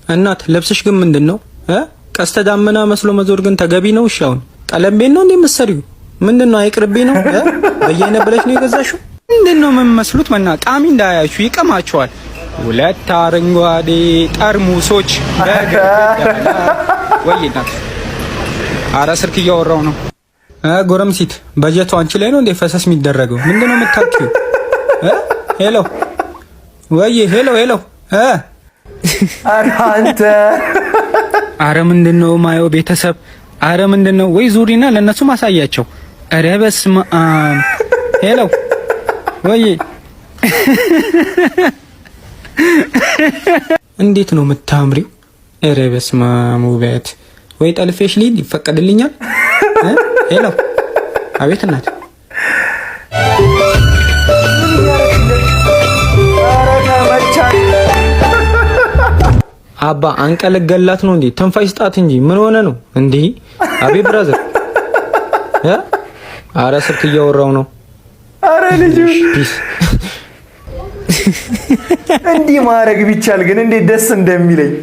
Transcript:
እናት ልብስሽ ግን ምንድን ነው? ቀስተ ዳመና መስሎ መዞር ግን ተገቢ ነው? እሺ አሁን ቀለም ቤት ነው እንዴ የምትሰሪው? ምንድን ነው አይቅርቤ ነው በየአይነት ብለሽ ነው የገዛሽው? ምንድን ነው የምመስሉት? መና ቃሚ እንዳያችሁ ይቀማቸዋል። ሁለት አረንጓዴ ጠርሙሶች ወይ እናት፣ አረ ስልክ እያወራው ነው። ጎረምሲት በጀቱ አንቺ ላይ ነው እንዴ ፈሰስ የሚደረገው? ምንድን ነው የምታውቂው? Hello ወይ hello hello። ኧረ አንተ። አረ ምንድን ነው ማየው ቤተሰብ? አረ ምንድን ነው? ወይ ዙሪና ለእነሱ ማሳያቸው። አረ በስመ አብ። Hello ወይ፣ እንዴት ነው የምታምሪው? አረ በስመ አብ ውበት። ወይ ጠልፌሽ ልሂድ ይፈቀድልኛል? Hello አቤት እናት። ኧረ ተመቻት። አባ አንቀለገላት ነው እንዴ? ትንፋሽ ስጣት እንጂ ምን ሆነ ነው እንዴ? አቤት brother። አረ ስልክ እያወራው ነው። ኧረ ልጁ። Peace። እንዲህ ማድረግ ቢቻል ግን እንዴት ደስ እንደሚለኝ።